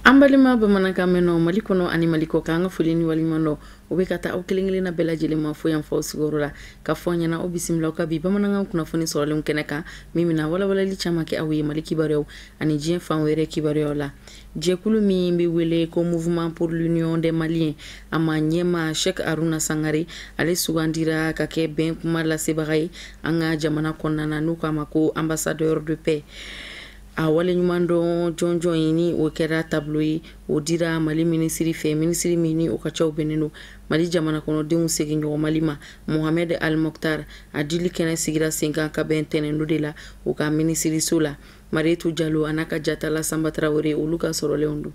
An balima bamanankan mɛnnaw Mali kɔnɔ ani Mali kɔ kan, an ka foli ni waleɲuman dɔn o bɛ ka taa aw kelen kelenna bɛɛ lajɛlen ma fo yan fɔ sigiyɔrɔ la, ka fɔ ɲɛna aw bisimila ka bi bamanankan kunnafoni sɔrɔlenw kɛnɛ kan, min bɛna walawalali caman kɛ aw ye Mali kibaruyaw ani diɲɛ fan wɛrɛ kibaruyaw la. Jɛkulu min bɛ wele ko Mouvement pour l'Union des Maliens, a ma ɲɛma Cheikh Haruna Sangare, ale sugandira ka kɛ bɛn kuma lasebaga ye an ka jamana kɔnɔna na, n'u k'a ma ko ambassadeur de paix. A waleɲuman dɔn jɔnjɔn ye ni o kɛra tableau ye, o dira Mali minisiri fɛ, minisiri min ni o ka caw bɛnnen don Mali jamana kɔnɔdenw segin ɲɔgɔn Mali ma, Mohamed Al Mokhtar. A dili kɛnɛ sigira sen kan ka bɛn tɛnɛndo de la u ka minisiriso la. Marietu Jalo a n'a ka jatala Sanba Tarawele, olu ka sɔrɔlenw don.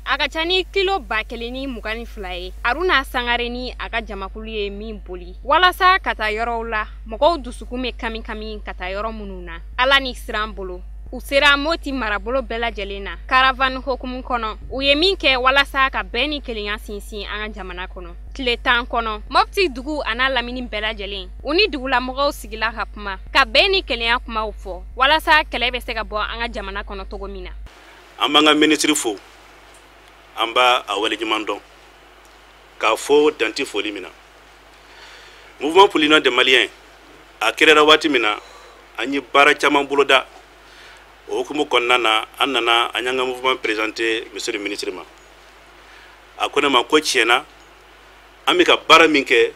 A ka ca ni kilo 1022 ye, Haruna Sangare ni a ka jamakulu ye min boli walasa ka taa yɔrɔw la mɔgɔw dusukun bɛ kami kami ka taa yɔrɔ minnu na. Ala ni siran bolo, u sera Moti marabolo bɛɛ lajɛlen na caravane hokumu kɔnɔ. U ye min kɛ walasa ka bɛn ni kelenya sinsin an ka jamana kɔnɔ tile 10 kɔnɔ, Mopti dugu a n'a lamini bɛɛ lajɛlen, u ni dugulamɔgɔw sigila ka kuma, ka bɛn ni kelenya kumaw fɔ walasa kɛlɛ bɛ se ka bɔ an ka jamana kɔnɔ cogo min na. An b'an ka minisiri fo, an b'a a waleɲuman dɔn k'a fɔ danti foli min na. Mouvement pour l'Union des Maliens a créera waati min na, an ye baara caman boloda. O hukumu kɔnɔna na, an nana, an y'an ka mouvement présenté monsieur le ministre ma. A ko ne ma ko tiɲɛna, an bɛ ka baara min kɛ,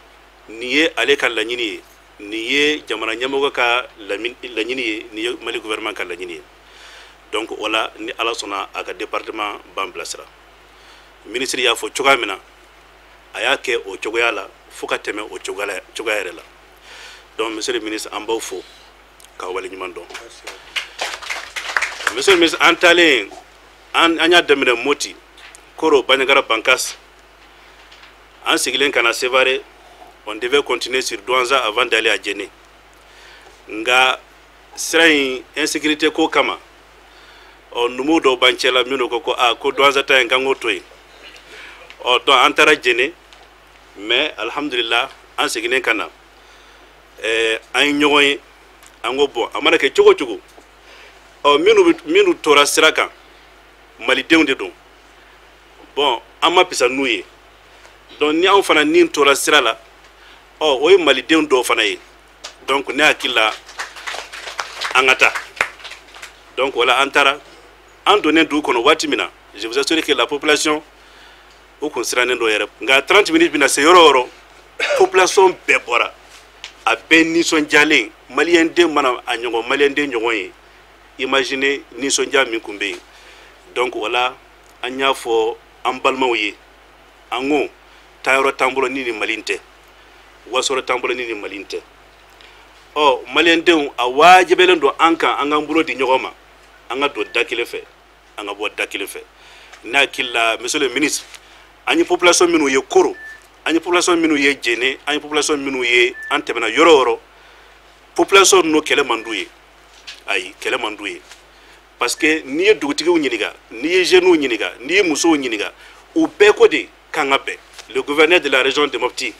nin ye ale ka laɲini ye, nin ye jamana ɲɛmɔgɔ ka laɲini ye, nin ye Mali gouvernement ka laɲini ye. Donc o la, ni Ala sɔnna, a ka département b'an bilasira. Ministre y'a fɔ cogoya min na, a y'a kɛ o cogoya la fo ka tɛmɛ o cogoya yɛrɛ la. Donc monsieur le ministre, an b'aw fo k'aw waleɲuman dɔn. Monsieur le ministre, an taalen, an y'a daminɛ Moti, Koro, Bandiagara, Bankas, an sigilen ka na Sévaré. On devait continuer sur Douentza avant d'aller à Djenné, nka sira in insécurité ko kama, ɔ numuw dɔw b'an cɛla minnu ko ko aa ko Douentza ta in k'an k'o to yen. Ɔ donc an taara Djenné, mais alhamdulillah, an seginnen ka na, an ye ɲɔgɔn ye. An ko bon, a mana kɛ cogo o cogo, ɔ minnu tora sira kan, malidenw de don. Bon, an ma pisa n'u ye. Donc ni anw fana ni tora sira la, ɔ o ye malidenw dɔw fana ye. Donc ne hakili la, an ka taa. Donc wala an taara, an donnen dugu kɔnɔ waati min na, je vous assure que la population o kun sirannen dɔ yɛrɛ, nka 30 minutes bɛna se yɔrɔ o yɔrɔ, population bɛɛ bɔra, a bɛɛ nisɔndiyalen. Maliyɛn den mana a ɲɔgɔn maliyɛn den ɲɔgɔn ye, imaginez nisɔndiya min kun bɛ yen. Donc wala an y'a fɔ an balimaw ye, an ko taayɔrɔ t'an bolo ni nin Mali tɛ, wasɔrɔ t'an bolo ni nin Mali tɛ. Ɔ maliyɛndenw, a wajibɛlen don an kan, an k'an bolo di ɲɔgɔn ma, an ka don da kelen fɛ, an ka bɔ da kelen fɛ. Ne hakili la, monsieur le ministre, an ye population minnu ye Koro, an ye population minnu ye Djenné, an ye population minnu ye, an tɛmɛna yɔrɔ o yɔrɔ, population ninnu, kɛlɛ man d'u ye. Ayi, kɛlɛ man d'u ye, parce que n'i ye dugutigiw ɲininka, n'i ye jeunes ɲininka, n'i ye musow ɲininka, u bɛɛ ko de k'an ka bɛn. Le gouverneur de la région de Mopti,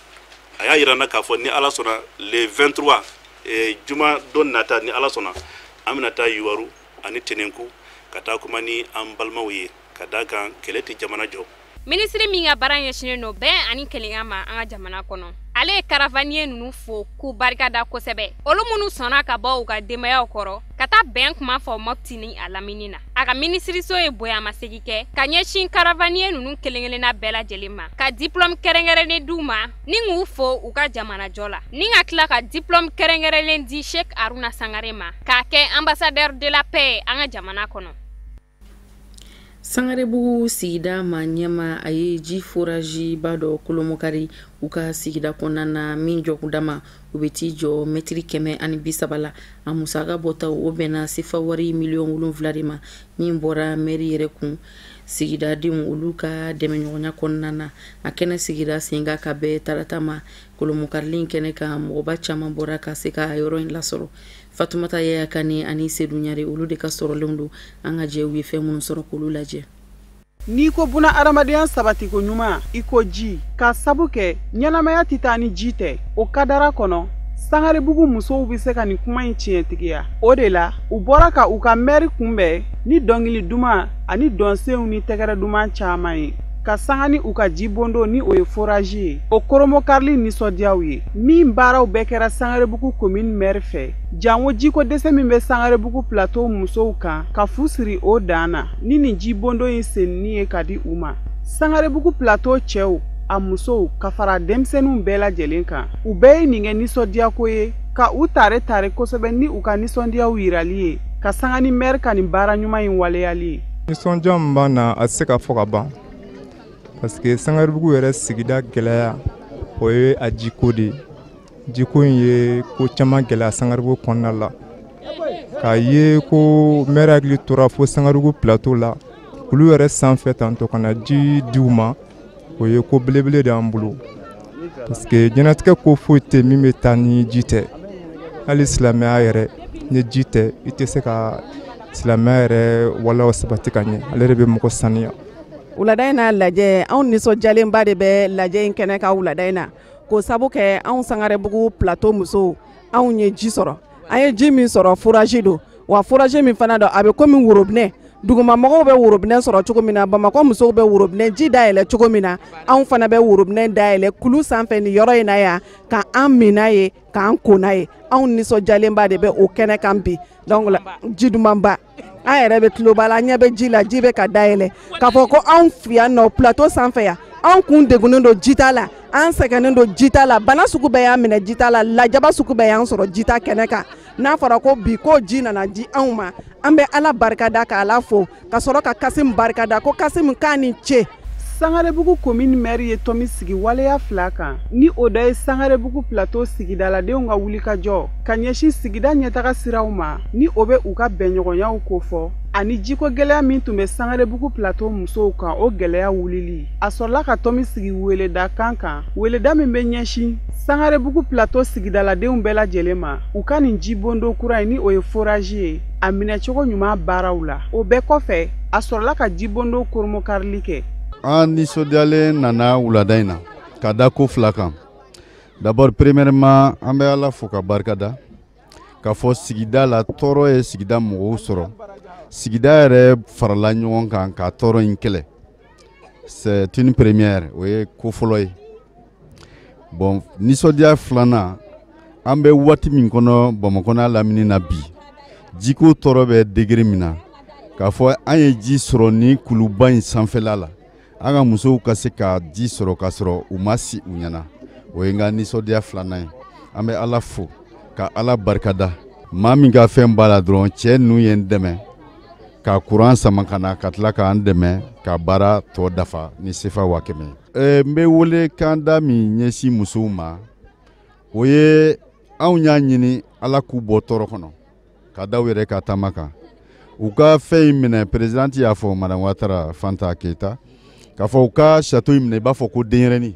a y'a yira n na k'a fɔ ni Ala sɔnna, le 23 juma don nata, ni Ala sɔnna, an bɛna taa Youwarou ani Tenenkou ka taa kuma ni an balimaw ye, ka d'a kan kɛlɛ tɛ jamana jɔ. Minisiri min ka baara ɲɛsinnen don bɛn ani kelenya ma an ka jamana kɔnɔ, ale ye caravanier ninnu fo k'u barikada kosɛbɛ, olu minnu sɔnna ka bɔ u ka denbayaw kɔrɔ ka taa bɛn kuma fɔ Mopti ni a lamini na. A ka minisiriso ye bonyamasegi kɛ ka ɲɛsin caravanier ninnu kelen kelenna bɛɛ lajɛlen ma, ka diplôme kɛrɛnkɛrɛnnen d'u ma ni k'u fo u ka jamanajɔ la, ni ka tila ka diplôme kɛrɛnkɛrɛnnen di Cheikh Haruna Sangare ma k'a kɛ ambassadeur de la paix an ka jamana kɔnɔ. Sangarebugu sigida ma ɲɛma, a ye ji forage ba dɔ kolomokari u ka sigida kɔnɔna na, min jɔkunda ma u bɛ t'i jɔ mɛtiri 130 la. A musaka bɔtaw, o bɛnna sefa wari miliyɔn 7 de ma, min bɔra mɛri yɛrɛ kun, sigidadenw olu ka dɛmɛɲɔgɔnya kɔnɔna na. A kɛnɛ sigira sen kan ka bɛn tarata ma. Kolomokarilen kɛnɛ kan, mɔgɔba caman bɔra ka se ka yɔrɔ in lasɔrɔ. Fatumata Yaya Kane ani Sedu Ɲare, olu de ka sɔrɔlenw don. An ka jɛ u ye fɛn minnu sɔrɔ k'olu lajɛ. N'i ko buna adamadenya sabatiko ɲuman, i ko ji, k'a sabu kɛ ɲɛnamaya tɛ taa ni ji tɛ. O kadara kɔnɔ, Sangarebugu musow bɛ se ka nin kuma in tiɲɛtigiya. O de la, u bɔra ka u ka mɛri kunbɛn. ni dɔnkili duman ani dɔnsenw ni tɛgɛrɛ duman caman ye, ka sanga ni u ka jibondo ni o ye forage ye, o koromokarili nisɔndiyaw ye min baaraw bɛɛ kɛra Sangarebugu commune maire fɛ. Jango jiko dɛsɛ min bɛ Sangarebugu plateau musow kan ka fu siri o dan na ni nin jibondo in senni ye ka di u ma. Sangarebugu plateau cɛw, a musow, ka fara denmisɛnninw bɛɛ lajɛlen kan, u bɛɛ ye nin kɛ nisɔndiyako ye ka u tare tare kosɛbɛ ni u ka nisɔndiyaw yirali ye, ka sanga ni maire ka nin baara ɲuman in waleyali ye. Nisɔndiya min b'an na, a tɛ se ka fɔ ka ban, parce que Sangarebugu yɛrɛ sigida gɛlɛya, o ye a jiko de ye. Jiko in ye ko caman gɛlɛya Sangarebugu kɔnɔna la, k'a ye ko maire hakili tora fo Sangarebugu plateau la, kulu yɛrɛ sanfɛ tantɔ ka na ji di u ma, o ye ko belebele de y'an bolo, parce que diɲɛlatigɛ ko foyi tɛ min bɛ taa ni ji tɛ. Hali silamɛya yɛrɛ, ni ji tɛ, i tɛ se ka silamɛya yɛrɛ waleyaw sabati ka ɲɛ. Ale de bɛ mɔgɔ saniya. Wulada in na lajɛ, anw nisɔndiyalenba de bɛ lajɛ in kɛnɛ kan wulada in na, k'o sabu kɛ anw Sangarebugu plateau musow, anw ye ji sɔrɔ. An ye ji min sɔrɔ, forage don, wa forage min fana don, a bɛ komi worobinɛ. Dugumamɔgɔw bɛ worobinɛ sɔrɔ cogo min na, Bamakɔ musow bɛ worobinɛ ji dayɛlɛ cogo min na, anw fana bɛ worobinɛ dayɛlɛ kulu sanfɛ nin yɔrɔ in na yan, ka an min n'a ye, k'an ko n'a ye. Anw nisɔndiyalenba de bɛ o kɛnɛ kan bi. Donc ji dumanba, an yɛrɛ bɛ tuloba la, an ɲɛ bɛ ji la, ji bɛ ka dayɛlɛ. K'a fɔ ko anw yan nɔ plateau sanfɛ yan, anw kun degunnen don jita la, an sɛgɛnnen don jita la, bana sugu bɛɛ y'an minɛ jita la, lajaba sugu bɛɛ y'an sɔrɔ jita kɛnɛ kan. N'a fɔra ko bi ko ji nana di anw ma, an bɛ Ala barikada k'Ala fo, ka sɔrɔ ka Kasimu barikada ko Kasimu k'a ni ce. Sangarebugu commune maire ye tɔmi sigi waleya fila kan, ni o dɔ ye Sangarebugu plateau sigidaladenw ka wulikajɔ ka ɲɛsin sigida ɲɛtaga siraw ma, ni o bɛ u ka bɛnɲɔgɔnyaw kofɔ, ani jiko gɛlɛya min tun bɛ Sangarebugu plateau musow kan, o gɛlɛya wulili. A sɔrɔla ka tɔmi sigi weleda kan kan, weleda min bɛ ɲɛsin Sangarebugu plateau sigidaladenw bɛɛ lajɛlen ma, u ka nin jibondo kura in ni o ye forage ye, a minɛcogo ɲuman baaraw la. O bɛɛ kɔfɛ, a sɔrɔla ka jibondo koromokarili kɛ. An nisɔndiyalen nana wulada in na ka da ko fila kan. D'abord, premièrement, an bɛ Ala fo ka barika da k'a fɔ sigida la tɔɔrɔ ye sigida mɔgɔw sɔrɔ, sigida yɛrɛ farala ɲɔgɔn kan ka tɔɔrɔ in kɛlɛ. C'est une première, o ye ko fɔlɔ ye. Bon, nisɔndiya filanan, an bɛ waati min kɔnɔ Bamakɔ n'a lamini na bi, jiko tɔɔrɔ bɛ degré min na, k'a fɔ an ye ji sɔrɔ ni kuluba in sanfɛla la, an ka musow ka se ka ji sɔrɔ k'a sɔrɔ u ma si u ɲɛna, o ye n ka nisɔndiya filanan ye. An bɛ Ala fo ka Ala barikada. Maa min ka fɛn b'a la dɔrɔn, cɛ ninnu ye n dɛmɛ ka kuran sama ka na, ka tila k'an dɛmɛ ka baara tɔ dafa ni sefa 500 ye. N bɛ wele kan da min ɲɛsin musow ma, o ye anw y'a ɲini Ala k'u bɔ tɔɔrɔ kɔnɔ ka da u yɛrɛ ka taama kan, u ka fɛn in minɛ. Présidente y'a fɔ, madame Ouattara Fanta Keita, k'a fɔ u ka château in minɛ i b'a fɔ ko denyɛrɛnin,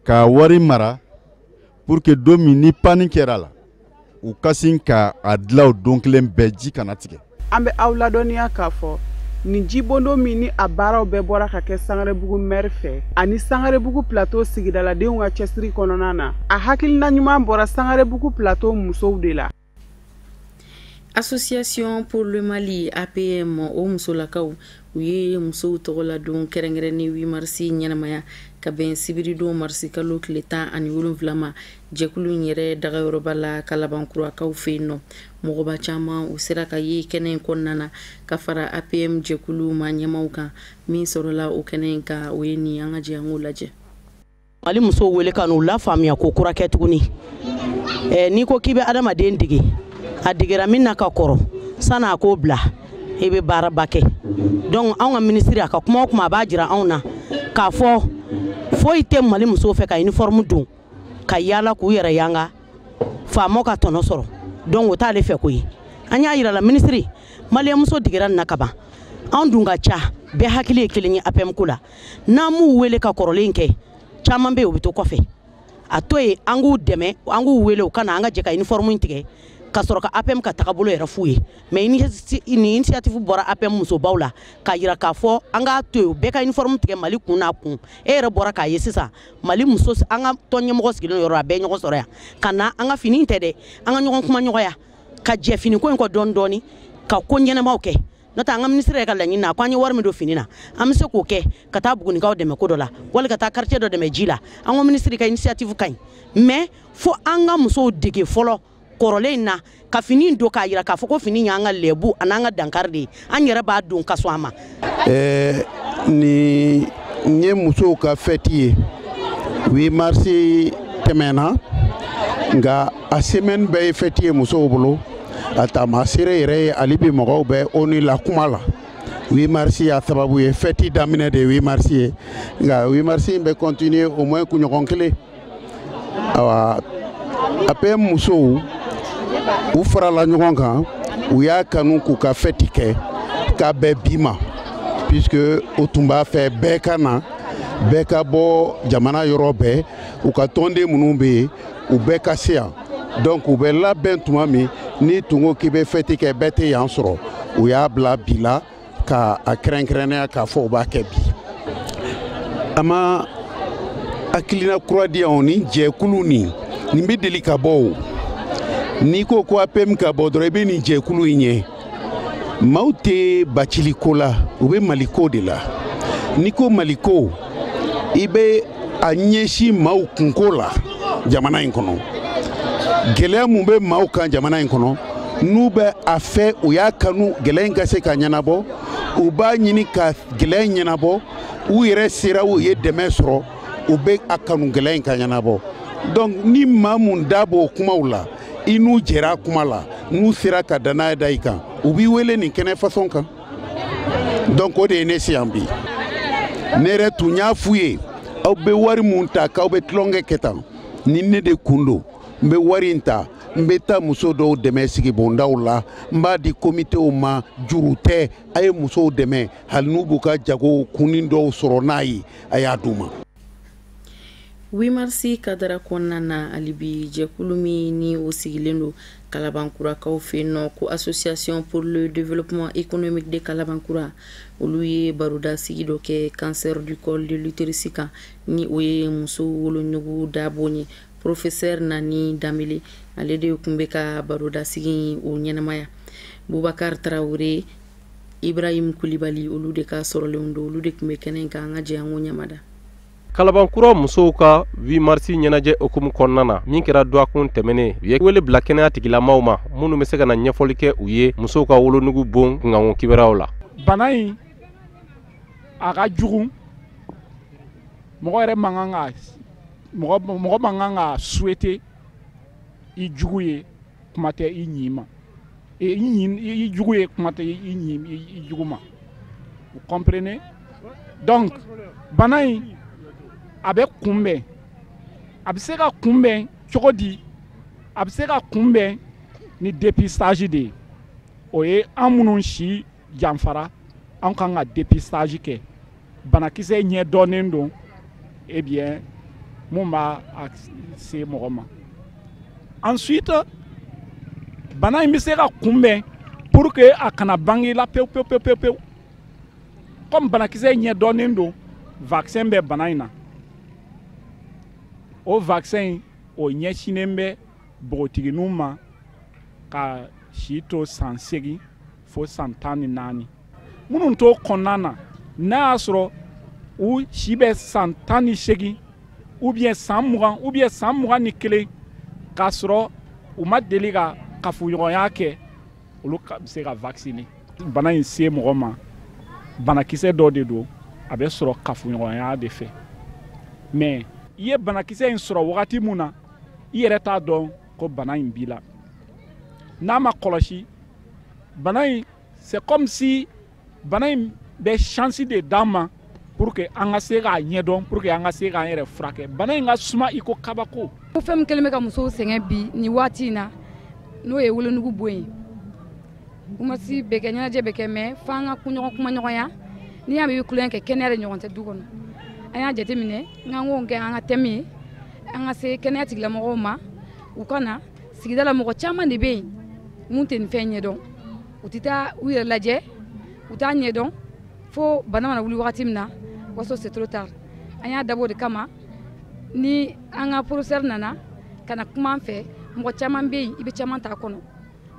ka wari mara pour que don min ni panne kɛra la, u ka sin ka a dilan o don kelen bɛɛ, ji kana tigɛ. An bɛ aw ladɔnniya k'a fɔ nin jibondo min ni a baaraw bɛɛ bɔra ka kɛ Sangarebugu maire fɛ ani Sangarebugu plateau sigidaladenw ka cɛsiri kɔnɔna na, a hakilina ɲuman bɔra Sangarebugu plateau musow de la. Association pour le Mali, APM, o musolakaw, u ye musow tɔgɔ don kɛrɛnkɛrɛn 8 marisi ɲɛnamaya ka bɛn sibiridon marisi kalo tile 17 ma. Jɛkulu in yɛrɛ dagayɔrɔba la Kalabankurakaw fɛ yen nɔ, mɔgɔba caman u sera ka ye kɛnɛ in kɔnɔna na ka fara APM jɛkulu ma ɲɛmaw kan. Min sɔrɔla o kɛnɛ in kan, o ye nin, an ka jɛ an k'o lajɛ. Mali musow wele ka n'u lafaamuya ko kura kɛ tuguni. N'i ko k'i bɛ adamaden dege, a degera min na ka kɔrɔ, san'a k'o bila, i bɛ baaraba kɛ. Donc anw ka minisiri, a ka kuma o kuma, a b'a jira anw na k'a fɔ foyi tɛ Mali musow fɛ ka uniforme don ka yaala k'u yɛrɛ yanga faamaw ka tɔnɔ sɔrɔ. Donc o t'ale fɛ ko ye. An y'a yira la minisiri, maliyɛn muso degera nin na ka ban. Anw dun ka ca, bɛɛ hakili ye kelen ye APM ko la. N'an m'u wele ka kɔrɔlen kɛ, caman bɛ yen, u bɛ to kɔfɛ. A to yen, an k'u dɛmɛ, an k'u wele u ka na, an ka jɛ ka uniforme in tigɛ ka sɔrɔ ka APM ka tagabolo yɛrɛ f'u ye. Mais nin initiative bɔra APM musobaw la k'a yira k'a fɔ an k'a to yen, bɛɛ ka uniforme tigɛ Mali kun n'a kun. E yɛrɛ bɔra k'a ye sisan, Mali muso, an ka tɔn ɲɛmɔgɔ sigilen yɔrɔ, a bɛɛ ɲɔgɔn sɔrɔ yan ka na. An ka fini tɛ dɛ, an ka ɲɔgɔn kuma ɲɔgɔnya ka jɛ finiko in kɔ dɔɔni dɔɔni. ka ko ɲɛnamaw kɛ. N'o tɛ an ka minisiri yɛrɛ ka laɲini na, ko an ye wari min don fini na, an bɛ se k'o kɛ ka taa Bugunikaw dɛmɛ ko dɔ la, wali ka taa quartier dɔ dɛmɛ ji la. An ko minisiri ka initiative ka ɲi, mais fo an ka musow dege fɔlɔ kɔrɔlen in na ka fini don k'a jira k'a fɔ ko fini y'an ka lɛbu an'an ka dankari de ye, an yɛrɛ b'a don ka sɔn a ma. Nin ye musow ka fête ye 8 mars tɛmɛna, nka a semaine bɛɛ ye fête ye musow bolo. A taamaseere yɛrɛ ye hali bi mɔgɔw bɛ ONU la kuma la. 8 mars y'a sababu ye, fête daminɛ de ye 8 mars ye, nka 8 mars in bɛ continuer au moins kunɲɔgɔn kelen. Awa APM musow u farala ɲɔgɔn kan, u y'a kanu k'u ka fête kɛ k'a bɛn bi ma, puisque u tun b'a fɛ bɛɛ ka na, bɛɛ ka bɔ jamana yɔrɔ bɛɛ, u ka tɔnden minnu bɛ yen u bɛɛ ka se yan. Donc u bɛ labɛn tuma min n'i tun ko k'i bɛ fête kɛ bɛɛ tɛ yan sɔrɔ, u y'a bila bi la ka a kɛrɛnkɛrɛnnenya k'a fɔ u b'a kɛ bi. A ma hakilina kura di yan o, ni jɛkulu nin bɛ deli ka bɔ o. N'i ko ko APM ka bɔ dɔrɔn i bɛ nin jɛkulu in ye. Maaw tɛ baciliko la, u bɛ maliko de la. N'i ko maliko, i bɛ a ɲɛsin maaw kunko la jamana in kɔnɔ. Gɛlɛya mun bɛ maaw kan jamana in kɔnɔ, n'u bɛ a fɛ u y'a kanu gɛlɛya in ka se ka ɲɛnabɔ, u b'a ɲini ka gɛlɛya in ɲɛnabɔ, u yɛrɛ sera u ye dɛmɛ sɔrɔ, u bɛ a kanu gɛlɛya in ka ɲɛnabɔ. Donc ni maa mun da b'o kumaw la, i n'u jɛra kuma la, n'u sera ka danaya da i kan, u b'i wele nin kɛnɛ façon kan. Donc o de ye ne se yan bi. Ne yɛrɛ tun y'a f'u ye, aw bɛ wari mun ta k'aw bɛ tulonkɛ kɛ tan, ni ne de kun don, n bɛ wari in ta, n bɛ taa muso dɔw dɛmɛ sigibondaw la, n b'a di komitew ma, juru tɛ, a ye musow dɛmɛ, hali n'u b'u ka jago kunnin dɔw sɔrɔ n'a ye, a y'a d'u ma. 8 mars kadara kɔnɔna na, hali bi jɛkulu min ni o sigilen don Kalabankurakaw fɛ yen nɔ, ko Association pour le développement économique de Kalabankura, olu ye baroda sigi dɔ kɛ cancer du col de l'utérus kan, ni o ye muso wolonugu dabon ye. Professeur Nani Danbele ale de tun bɛ ka baroda sigi o ɲɛnamaya. Bubakar Tarawele, Ibrahim Kulibali, olu de ka sɔrɔlenw don, olu de tun bɛ kɛnɛ kan. An ka jɛ an k'o ɲamada. Kalabankura musow ka 8 mars ɲɛnajɛ hukumu kɔnɔna na, min kɛra dɔgɔkun tɛmɛnen, u ye wele bila kɛnɛya tigilamaw ma minnu bɛ se ka na ɲɛfɔli kɛ u ye musow ka wolonugu bon kunkanko kibaruyaw la. Bana in a ka jugu, mɔgɔ yɛrɛ man kan ka mɔgɔ man kan ka souhaiter i jugu ye, kuma tɛ i ɲi ma, i jugu ye, kuma tɛ i ɲi i jugu ma. Vous comprenez? Donc bana in a bɛ kunbɛn, a bɛ se ka kunbɛn cogo di? A bɛ se ka kunbɛn ni dépistage de ye. O ye an minnu si janfara, an kan ka dépistage kɛ. Banakisɛ ɲɛ dɔnnen don, eh bien mun b'a se mɔgɔ ma. Ensuite, bana in bɛ se ka kunbɛn pour que a kana bange la pewu pewu pewu pewu. Comme banakisɛ ɲɛ dɔnnen don, vaccin bɛ bana in na. O vaccin in o ɲɛsinnen bɛ npogotigininw ma ka si to san 8 fo san 14. Minnu t'o kɔnɔna na, n'a y'a sɔrɔ u si bɛ san 18 ou bien san 20 ou bien san 21, k'a sɔrɔ u ma deli ka kafoɲɔgɔnya kɛ, olu bɛ se ka vacciner. Bana in se mɔgɔ ma, banakisɛ dɔ de don, a bɛ sɔrɔ kafoɲɔgɔnya de fɛ. Mais i ye banakisɛ in sɔrɔ wagati mun na, i yɛrɛ t'a dɔn ko bana in b'i la. N'a ma kɔlɔsi, bana in c'est comme si bana in bɛ chance de d'an ma pour que an ka se k'a ɲɛdɔn, pour que an ka se k'an yɛrɛ furakɛ. Bana in ka suma i ko kabako. Ko fɛn min kɛlen bɛ ka musow sɛgɛn bi nin waati in na, n'o ye wolonugu bon ye. Kumasi bɛ kɛ, ɲɛnajɛ bɛ kɛ, mais f'an ka kumaɲɔgɔnya. N'i y'a mɛn i bɛ tulonkɛ kɛ, kɛnɛya de ɲɔgɔn tɛ du kɔnɔ. An y'a jateminɛ n'an k'o kɛ an ka thème ye, an ka se kɛnɛya tigilamɔgɔw ma, u ka na sigida la. Mɔgɔ caman de bɛ yen mun tɛ nin fɛn ɲɛdɔn, u tɛ taa u yɛrɛ lajɛ, u t'a ɲɛdɔn fo bana mana wuli wagati min na, o b'a sɔrɔ c'est trop tard. An y'a dabɔ o de kama ni an ka professeur nana ka na kuma an fɛ. Mɔgɔ caman bɛ yen, i bɛ caman t'a kɔnɔ.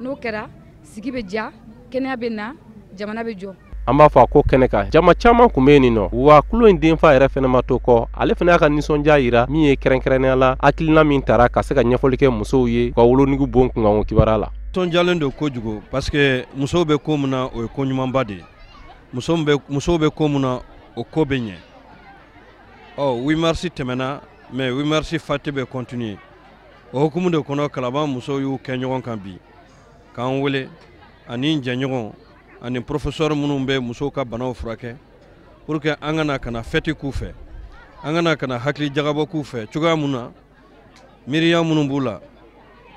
N'o kɛra, sigi bɛ diya. Kɛnɛya bɛ na, jamana bɛ jɔ. An b'a fɔ a ko kɛnɛ kan, jama caman tun bɛ yen nin nɔ, wa kulo in denfa yɛrɛ fɛnɛ ma to kɔ. Ale fɛnɛ y'a ka nisɔndiya yira min ye kɛrɛnkɛrɛnnenya la hakilina min tara ka se ka ɲɛfɔli kɛ musow ye ka wolonugu bon kunkanko kibaruya la. Nisɔndiyalen don kojugu parce que musow bɛ ko min na, o ye ko ɲumanba de ye. Musow bɛ ko min na, o ko bɛ ɲɛ. Ɔ 8 mars tɛmɛna, mais 8 mars fête bɛ continuer. O hukumu de kɔnɔ, Kalaban musow y'u kɛ ɲɔgɔn kan bi k'an wele ani jɛɲɔgɔn ani professeur minnu bɛ musow ka banaw furakɛ, pour que an ka na ka na fête k'u fɛ, an ka na ka na hakili jagabɔ k'u fɛ cogoya mun na, miiriya minnu b'u la,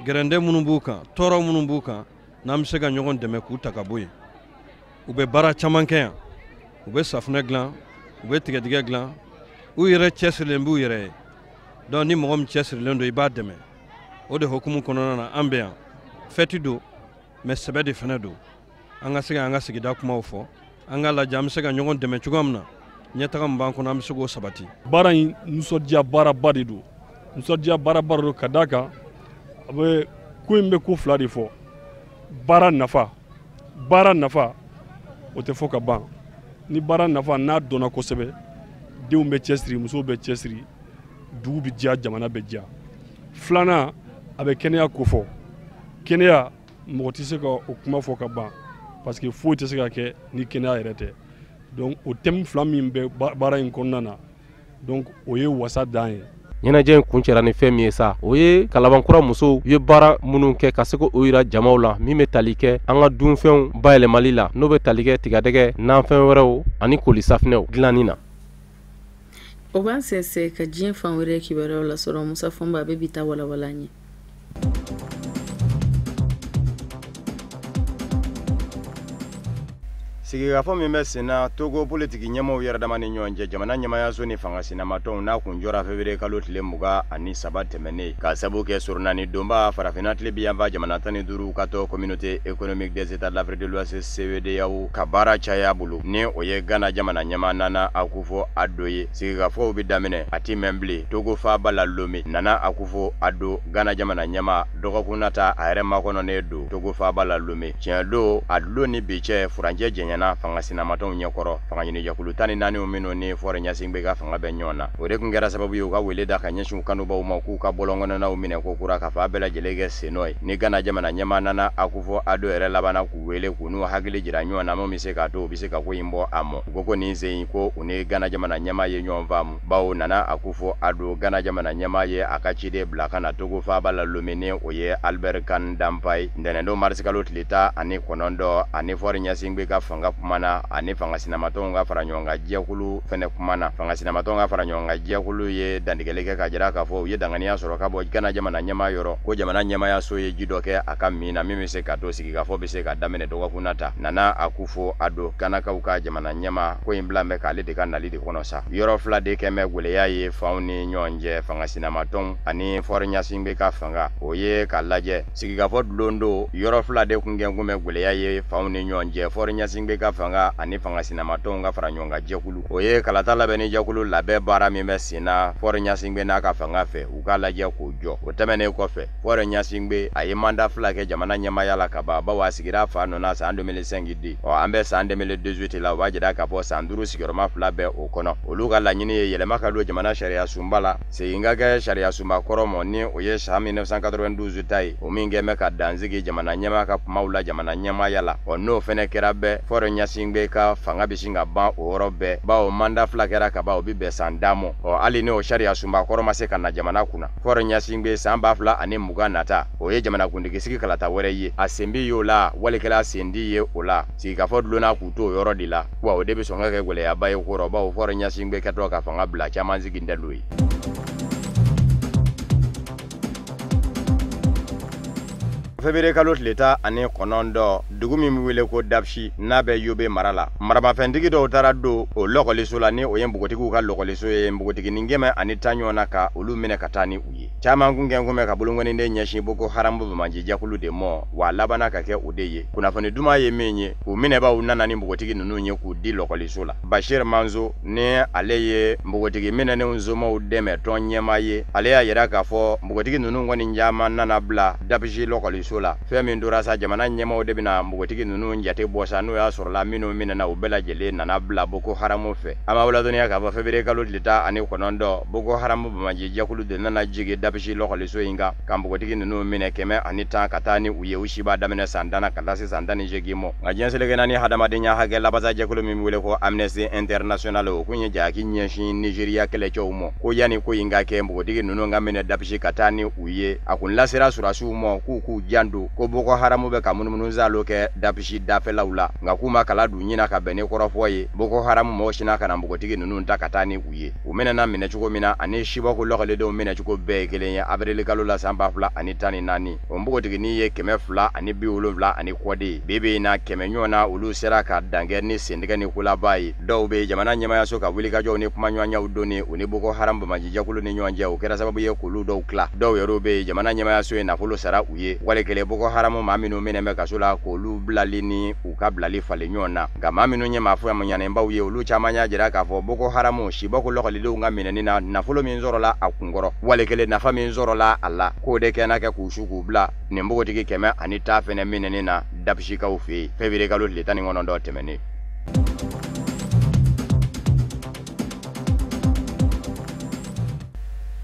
gɛrɛndɛ minnu b'u kan, tɔɔrɔ minnu b'u kan, n'an bɛ se ka ɲɔgɔn dɛmɛ k'u ta ka bɔ yen. U bɛ baara caman kɛ yan, u bɛ safunɛ dilan, u bɛ tigɛdigɛ dilan, u yɛrɛ cɛsirilen b'u yɛrɛ ye. Donc ni mɔgɔ min cɛsirilen don, i b'a dɛmɛ. O de hukumu kɔnɔna na, an bɛ yan. Fête don, mais sɛbɛ de fɛnɛ don. An ka se ka an ka sigida kumaw fɔ, an ka lajɛ an bɛ se ka ɲɔgɔn dɛmɛ cogoya min na, ɲɛtaga min b'an kɔnɔ, an bɛ se k'o sabati. Baara in nisɔndiya baaraba de don, nisɔndiya baaraba de don ka d'a kan a bɛ ko in bɛ ko fila de fɔ: baara nafa, baara nafa o tɛ fɔ ka ban. Ni baara nafa n'a dɔnna kosɛbɛ, denw bɛ cɛsiri, musow bɛ cɛsiri, dugu bɛ diya, jamana bɛ diya. Filanan, a bɛ kɛnɛya kofɔ. Kɛnɛya, mɔgɔ tɛ se ka o kuma fɔ ka ban, parce que foyi tɛ se ka kɛ ni kɛnɛya yɛrɛ tɛ. Donc o thème fila min bɛ baara in kɔnɔna na, donc o ye wasa dan ye. Ɲɛnajɛ in kuncɛra ni fɛn min ye sa, o ye Kalabankura musow ye baara minnu kɛ ka se k'o yira jamaw la, min bɛ tali kɛ an ka dunfɛnw bayɛlɛmali la, n'o bɛ tali kɛ tigadɛgɛ, nanfɛn wɛrɛw ani koli safinɛw dilanni na. O b'an sɛnsɛn ka diɲɛ fan wɛrɛ kibaruyaw lasɔrɔ. Musa Fɔnba bɛ bi ta walawala an ye. Sigikafɔ min bɛ sen na Togo politiki ɲɛmaaw yɛrɛ dama ni ɲɔgɔn cɛ, jamana ɲɛmaayaso ni fanga sinamatɔnw n'a kun jɔra février kalo tile 23 tɛmɛnen, ka sabu kɛ surunani donba farafinna tile yanfan jamana 15 ka tɔ Communauté économique des États de l'Afrique de l'Ouest CEDEAO ka baara caya bolo, ni o ye Ghana jamana ɲɛmaa Nana Akufo-Addo ye. Sigikafɔw bɛ daminɛ a ti mɛn bilen Togo faaba la Lomé. Nana Akufo-Addo, Ghana jamana ɲɛmaa, dɔgɔkun nata a yɛrɛ makɔnɔnen don Togo faaba la Lomé. Tiɲɛ don, a don ni bi cɛ furancɛ jɛɲɛna fanga sinamatɔnw ɲɛkɔrɔ, fanga ɲinijɛkulu 14 minnu ni Faure Gnassingbé ka fanga bɛ ɲɔgɔn na. O de tun kɛra sababu ye u ka wele da ka ɲɛsin u kanubaw ma k'u ka bɔlɔnkɔnɔnaw minɛ ko kura ka fa bɛɛ lajɛlen kɛ sennɔ ye. Ni Ghana jamana ɲɛmaa Nana Akufo-Addo yɛrɛ labanna k'u wele k'u n'u hakili jira ɲɔgɔn na, min bɛ se k'a to u bɛ se ka ko in bɔ a mɔ. U ko nin sen in ko u ni Ghana jamana ɲɛmaa ye ɲɔgɔn faamu, bawo Nana Akufo-Addo, Ghana jamana ɲɛmaa ye a ka ciden bila ka na Togo faaba la Lomé, ni o ye Albert Kan Danpaye. Ntɛnɛndon marisi kalo tile 19, ani Faure Gnassingbé ka fanga kumana, ani fanga sinamatɔnw ka fara ɲɔgɔn kan jɛkulu fɛnɛ kumana. Fanga sinamatɔnw ka fara ɲɔgɔn kan jɛkulu ye dantigɛli kɛ ka jira k'a fɔ u ye danganiya sɔrɔ ka bɔ Ghana jamana ɲɛmaa yɔrɔ, ko jamana ɲɛmaayaso ye ji dɔ kɛ a ka min na, min bɛ se ka to sigikafɔ bɛ se ka daminɛ dɔgɔkun nata. Nana Akufo-Addo, Ghanakaw ka jamana ɲɛmaa, ko in bila bɛ k'ale de ka nali de kɔnɔ sa. Yɔrɔ fila de kɛmɛ gwɛlɛya ye fanw ni ɲɔgɔn cɛ, fanga sinamatɔnw ani Faure Gnassingbé ka fanga. O ye k'a lajɛ sigikafɔ dulon don, yɔrɔ fila de kun kɛ kun bɛ gwɛlɛya ye fanw ni ɲɔgɔn cɛ, Faure Gnassingbé ka fanga ani fanga sinamatɔnw ka fara ɲɔgɔn kan jɛkulu. O ye kalata labɛnni jɛkulu labɛn baara min bɛ sen na Faure Gnassingbé n'a ka fanga fɛ, u k'a lajɛ k'o jɔ. O tɛmɛnen kɔfɛ, Faure Gnassingbé a ye mandat fila kɛ jamana ɲɛmaaya la ka ban, bawo a sigira fa nɔ na san 2005 de. Ɔ an bɛ san 2018 la, o b'a jira k'a fɔ san 5 sigiyɔrɔma fila bɛ o kɔnɔ. Olu ka laɲini ye yɛlɛma ka don jamana sariya sunba la, segin ka kɛ sariya sunba kɔrɔ mɔ, ni o ye san 1992 ta ye, o min kɛ bɛ ka dansigi jamana ɲɛmaa ka kumaw la jamana ɲɛmaaya la. Ɔ n'o fɛnɛ kɛra bɛɛ, Faure Gnassingbé ka fanga bɛ sin ka ban o yɔrɔ bɛɛ, bawo mandat fila kɛra ka ban, o bɛ bɛn san 10 mɔ. Ɔ hali n'o sariya sunba kɔrɔ ma se ka na jamana kunna, Faure Gnassingbé san 2020 nata, o ye jamanakuntigi sigi kalata wɛrɛ ye. A sen bɛ y'o la, walikɛla sen di ye o la. Sigikafɔ dulonna k'u to o yɔrɔ de la, wa o de bɛ sɔn ka kɛ gɛlɛyaba ye kɔrɔ, bawo Faure Gnassingbé kɛtɔ ka fanga bila, caman sigi tɛ n'o ye. Février kalo tile 19, dugu min bɛ wele ko Dapchi n'a bɛ Yobe mara la, maramafɛntigi dɔw taara don o lɔkɔliso la, ni o ye npogotigiw ka lɔkɔliso ye, npogotiginin 110 ɲɔgɔn na ka olu minɛ ka taa ni u ye. Caman kun kɛn kun bɛ ka bolonkɔniden ɲɛsin Boko Haram banbaanci jɛkulu de mɔ, wa a labanna ka kɛ o de ye. Kunnafoni duman ye min ye, u minɛbaaw nana ni npogotigi ninnu ye k'u di lɔkɔliso la. Bashir Manzo, ni ale ye npogotigi minɛnenw somɔgɔw dɛmɛ tɔn ɲɛmaa ye, ale y'a yira k'a fɔ npogotigi ninnu kɔni caman nana bila Dapchi lɔkɔliso lɔkɔliso la. Fɛn min tora sa, jamana ɲɛmaaw de bɛna npogotigi ninnu jate bɔ sa, n'o y'a sɔrɔla minnu minɛna u bɛɛ lajɛlen nana bila Boko Haram fɛ. An b'aw ladɔnniya k'a fɔ février kalo tile 19, Boko Haram banbaanci jɛkulu de nana jigin Dabisi lɔkɔliso in kan ka npogotigi ninnu minɛ 110 ka taa ni u ye. U si b'a daminɛ san 10 na ka taa se san 18 ma. Nka diɲɛ seleke naani hadamadenya hakɛ labasa jɛkulu min bɛ wele ko Amnesty International, o kun ye jalaki ɲɛsin Nigeria kɛlɛcɛw ma ko yanni ko in ka kɛ, npogotigi ninnu ka minɛ Dabisi ka taa ni u ye, a kun lasera sɔrɔdasiw ma k'u k'u janto ko Boko Haram bɛ ka munumunu saalo kɛ Dabisi dafɛlaw la, nka k'u ma kala dun ɲina ka bɛn ni kɔrɔfɔ ye. Boko Haram mɔgɔw sinna ka na npogotigi ninnu ta ka taa ni u ye. U minɛna minɛ cogo min na ani Chibok lɔkɔlidenw minɛcogo bɛɛ ye kelen ye. Avril kalo la san 2014, o npogotiginin ye 270 ani kɔ de ye. Bi bi in na 100 ɲɔgɔn na, olu sera ka dankɛ ni sentigɛ ni kolaba ye. Dɔw bɛ jamana ɲɛmaayaso ka wulikajɔw ni kumaɲɔgɔnyaw donni u ni Boko Haram banbaanci jɛkulu ni ɲɔgɔn cɛ, o kɛra sababu ye k'olu dɔw tila. Dɔw yɛrɛ bɛ yen, jamana ɲɛmaayaso ye nafolo sara u ye, wali kelen Boko Haram maa minnu minɛ bɛ kaso la, k'olu bilali ni u ka bilali falen ɲɔgɔn na. Nka maa minnu ye maa faamuyanenbaw ye, olu caman y'a jira k'a fɔ Boko Haram Chibok lɔkɔlidenw ka minɛni na, nafolo min sɔrɔla a kunkɔrɔ, wali kelen nafa min sɔrɔla a la, k'o de kɛnɛ kɛ k'u su k'u bila nin npogotigi 110 fɛnɛ minɛni na Dabisikaw fɛ yen février kalo tile 19 tɛmɛnen.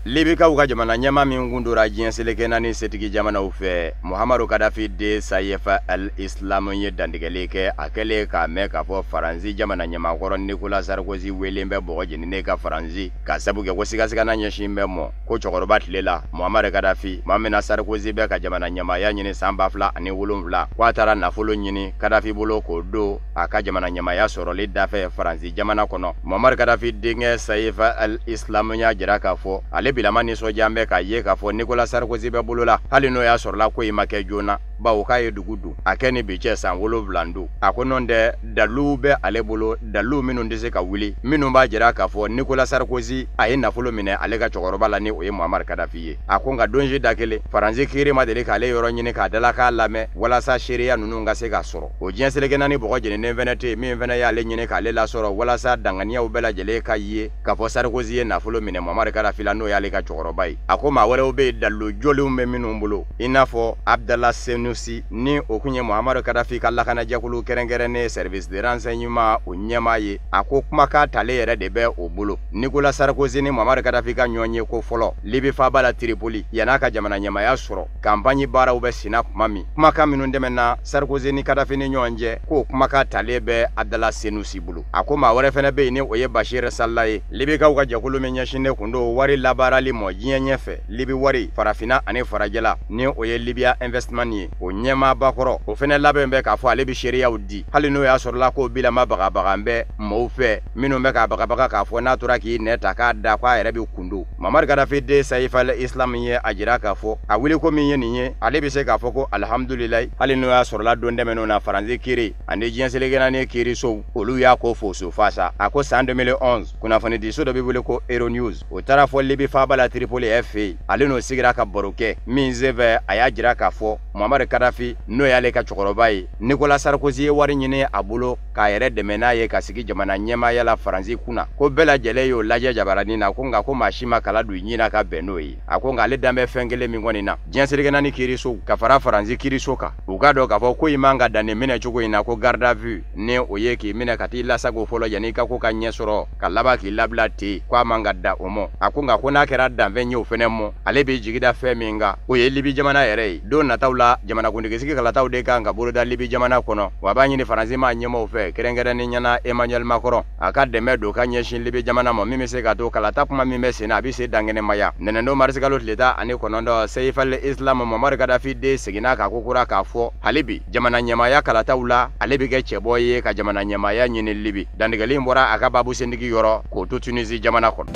Libikaw ka jamana ɲɛmaa min kun dora diɲɛ seleke naani setigi jamanaw fɛ, Muhammadu Kadafi den Saif al-Islam ye dantigɛli kɛ a kɛlen k'a mɛn k'a fɔ Faransi jamana ɲɛmaakɔrɔ Nicolas Sarkozy welen bɛ bɔgɔ jeninen ka Faransi ka sabu kɛ ko sigasigana ɲɛsin bɛ mɔ ko cɛkɔrɔba tile la Muhammadu Kadafi maa min na Sarkozy bɛ ka jamana ɲɛmaaya ɲini san 2007, k'a taara nafolo ɲini Kadafi bolo k'o don a ka jamana ɲɛmaaya sɔrɔli dafɛ Faransi jamana kɔnɔ. Muhammadu Kadafi denkɛ Saif al-Islam y'a jira k'a fɔ ale bilama nisɔndiya bɛ k'a ye k'a fɔ Nicolas Sarkozy bɛ bolo la, hali n'o y'a sɔrɔla ko in ma kɛ joona, bawo k'a ye dugu dun a kɛ ni bi cɛ san 7 don. A ko nɔ tɛ, daliluw bɛ ale bolo, dalilu minnu tɛ se ka wuli, minnu b'a jira k'a fɔ Nicolas Sarkozy a ye nafolo minɛ ale ka cɛkɔrɔba la ni o ye Muammar Kadafi ye. A ko nka don si da kelen Faransi kiiri ma deli k'ale yɔrɔ ɲini k'a dala k'a lamɛn walasa seereya ninnu ka se ka sɔrɔ. O diɲɛ seleke naani bɔgɔ jeninen fɛnɛ tɛ yen min fɛnɛ y'ale ɲini k'ale lasɔrɔ walasa danganiyaw bɛɛ lajɛlen ka ye k'a fɔ Sarkozy ye nafolo minɛ Muammar Kadafi la, n'o y'ale ka cɛkɔrɔba ye. A ko maa wɛrɛw bɛ yen dalilu jɔlenw bɛ minnu bolo, i n'a fɔ Abdallah Senusi ni o kun ye Muhammadu Kadafi ka lakanajɛkulu kɛrɛnkɛrɛnnen service de renseignement o ɲɛmaa ye. A ko kumakan tale yɛrɛ de bɛ o bolo. Nicolas Sarkozy ni Muhammadu Kadafi ka ɲɔgɔn ye ko fɔlɔ Libi faaba la Tripoli yan'a ka jamana ɲɛmaaya sɔrɔ, campagne baaraw bɛ senna tuma min, kumakan minnu tɛmɛna Sarkozy ni Kadafi ni ɲɔgɔn cɛ, k'o kumakan tale bɛ Abdallah Senusi bolo. A ko maa wɛrɛ fɛnɛ bɛ yen ni o ye Bashir Salah ye, Libikaw ka jɛkulu min ɲɛsinnen kun don wari labaarali mɔ diɲɛ ɲɛfɛ, Libi wari farafinna ani farajɛla, ni o ye Libya Investment ye, o ɲɛmaaba kɔrɔ, o fɛnɛ labɛn bɛ k'a fɔ ale bɛ seereyaw di, hali n'o y'a sɔrɔla k'o bilama bagabagan bɛ mɔɔw fɛ minnu bɛ k'a bagabaga k'a fɔ n'a tora k'i nɛ ta k'a da k'a yɛrɛ bɛ kundo. Muammar Kadafi den Saif al-Islam ye a jira k'a fɔ a wuliko min ye nin ye, ale bɛ se k'a fɔ ko alihamudulilayi, hali n'o y'a sɔrɔla don tɛmɛnenw na Faransi kiiri ani diɲɛ seleke naani kiirisow olu y'a ko foso fasa. A ko san 2011 kunnafonidiso dɔ bɛ wele ko Euronews, o taara fɔ Libi faaba la Tripoli fɛ yen, ale n'o sigira ka baro kɛ min senfɛ a y'a jira k'a fɔ Muammar Kadafi n'o y'ale ka cɛkɔrɔba ye, Nicolas Sarkozy ye wari ɲini a bolo k'a yɛrɛ dɛmɛ n'a ye ka sigi jamana ɲɛmaaya la Faransi kunna, ko bɛɛ lajɛlen y'o lajɛ jabaranin na, ko nka ko maa si ma kala don ɲin ka bɛn n'o ye. A ko nka ale dan bɛ fɛn kelen min kɔni na, diɲɛ seleke naani kiirisow ka fara Faransi kiiriso kan, u k'a dɔn k'a fɔ ko in man ka dan nin minɛ cogo in na, ko garde à vue ni o ye k'i minɛ ka t'i lasago fɔlɔ yanni i ka ko ka ɲɛ sɔrɔ ka laban k'i labila ten, ko a man ka da o mɔ. A ko nka ko n'a kɛra danfɛn ye o fɛnɛ mɔ, ale b'i jigi da fɛn min kan o ye Libi jamana yɛrɛ ye. Don nataw la jamanakuntigisigi kalataw de kan ka boloda Libi jamana kɔnɔ, wa a b'a ɲini Faransi maa ɲɛmaaw fɛ kɛrɛnkɛrɛnnen ɲɛna Emmanuel Macron a ka dɛmɛ don ka ɲɛsin Libi jamana ma min bɛ se ka to kalata kuma min bɛ sen na a bɛ se dankɛnɛmaya. Ntɛnɛndon marisikalo tile 19, Saif al-Islam Muammar Kadafi den seginna k'a ko kura k'a fɔ hali bi jamana ɲɛmaaya kalataw la ale bɛ kɛ cɛbɔ ye ka jamana ɲɛmaaya ɲini Libi. Dantigɛli in bɔra a ka baabu sentigi yɔrɔ k'o to Tunisie jamana kɔnɔ.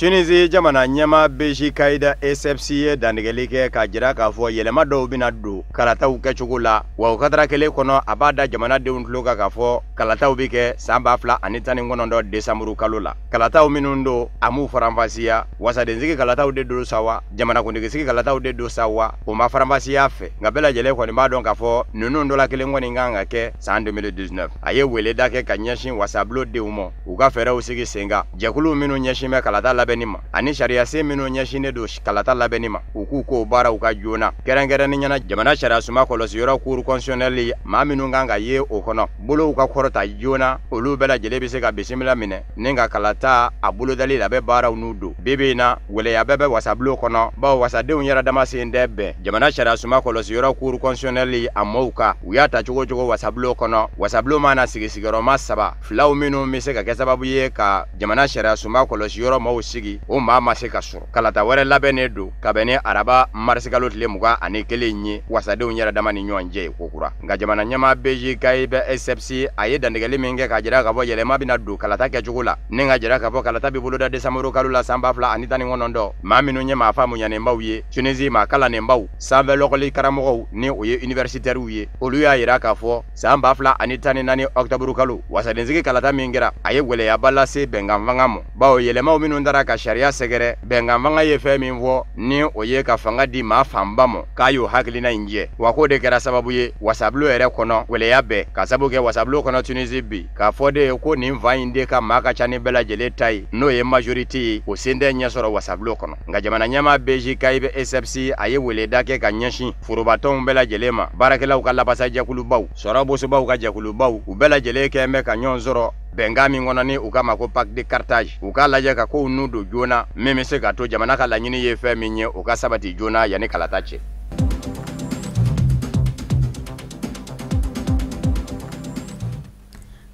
Tunisie jamana ɲɛmaa Beji Caïd Essebsi ye dantigɛli kɛ k'a jira k'a fɔ yɛlɛma dɔw bɛna don kalataw kɛcogo la, wa o kadara kelen kɔnɔ a b'a da jamanadenw tulo kan k'a fɔ kalataw bɛ kɛ san 2019 décembre kalo la. Kalataw minnu don a m'u faranfasiya, wasadensigi kalataw de don sa wa, jamanakuntigisigi kalataw de don sa wa, o ma faranfasiya fɛ, nka bɛɛ lajɛlen kɔni b'a dɔn k'a fɔ ninnu dɔ la kelen kɔni kan ka kɛ san 2019. A ye weleda kɛ ka ɲɛsin wasabulon denw ma u ka fɛɛrɛw sigi sen kan, jɛkulu minnu ɲɛsin bɛ kalata labɛn labɛnni ma ani sariyasen minnu ɲɛsinnen don kalata labɛnni ma, u k'u k'o baaraw ka joona, kɛrɛnkɛrɛnnenya la jamana sariyasunba kɔlɔsiyɔrɔ cour constitutionnelle, maa minnu kan ka ye o kɔnɔ, bolow ka kɔrɔta joona, olu bɛɛ lajɛlen bɛ se ka bisimila minɛ ni ka kalata a bolodali labɛn baaraw n'u don. Bi bi in na, gwɛlɛya bɛɛ bɛ wasabulon kɔnɔ, bawo wasadenw yɛrɛ dama sen tɛ bɛn jamana sariyasunba kɔlɔsiyɔrɔ cour constitutionnelle a mɔɔw kan. U y'a ta cogo cogo wasabulon kɔnɔ, wasabulon mana sigi sigiyɔrɔma 3, filaw minnu bɛ se ka kɛ sababu ye ka jamana sariyasunba kɔlɔsiyɔrɔ maaw sigi, o maa ma se ka sɔrɔ. Kalata wɛrɛ labɛnnen don ka bɛn ni araba marisikalo tile 21 ye wasadenw yɛrɛ dama ni ɲɔgɔn cɛ ko kura. Nka jamana ɲɛmaa Beji Kayib Essebsi a ye dantigɛli min kɛ k'a jira k'a fɔ yɛlɛma bɛna don kalata kɛcogo la, ni ka jira k'a fɔ kalata bɛ boloda desanburu kalo la san 2019. Maa minnu ye maa faamuyanenbaw ye Tunisie, maa kalannenbaw, sanfɛ lɔkɔli karamɔgɔw ni o ye universitaires ye, olu y'a jira k'a fɔ san 2014 octobre kalo wasadensigi kalata min kɛra, a ye gwɛlɛyaba lase bɛnkan fanga ma, bawo yɛlɛmaw minnu taara ka sariya sɛgɛrɛ, bɛnkan fanga ye fɛn min fɔ ni o ye ka fanga di maa fanba ma, k'a y'o hakilina in jɛ, wa k'o de kɛra sababu ye wasabulon yɛrɛ kɔnɔ gwɛlɛya bɛɛ ka sababu kɛ wasabulon kɔnɔ Tunisie bi, k'a fɔ de ko nin fan in de ka maa ka ca ni bɛɛ lajɛlen ta ye, n'o ye majorité ye, o sen tɛ ɲɛ sɔrɔ wasabulon kɔnɔ. Nka jamana ɲɛmaa Beji Kayib Essebsi a ye weleda kɛ ka ɲɛsin forobatɔnw bɛɛ lajɛlen ma, baarakɛlaw ka labasajɛkulubaw, sɔrɔ bosobaw ka jɛkulubaw, u bɛɛ lajɛlen kɛn bɛ ka ɲɔgɔn sɔrɔ bɛnkan min kɔnɔ ni u k'a ma ko Pacte de Carthage, u k'a lajɛ ka kow n'u don joona min bɛ se ka to jamana ka laɲini ye fɛn min ye, o ka sabati joona yanni kalata cɛ.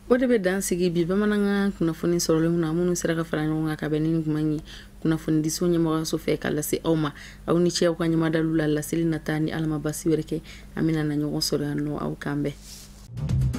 O de bɛ dan sigi bi bamanankan kunnafoni sɔrɔlenw na, minnu sera ka fara ɲɔgɔn kan ka bɛn ni kuma ye kunnafonidiso ɲɛmɔgɔyaso fɛ ka lase aw ma. Aw ni ce aw ka ɲɛmadalu la, laseli nata ni Ala ma basi wɛrɛ kɛ, an bɛna na ɲɔgɔn sɔrɔ yan nɔ. Aw k'an bɛn.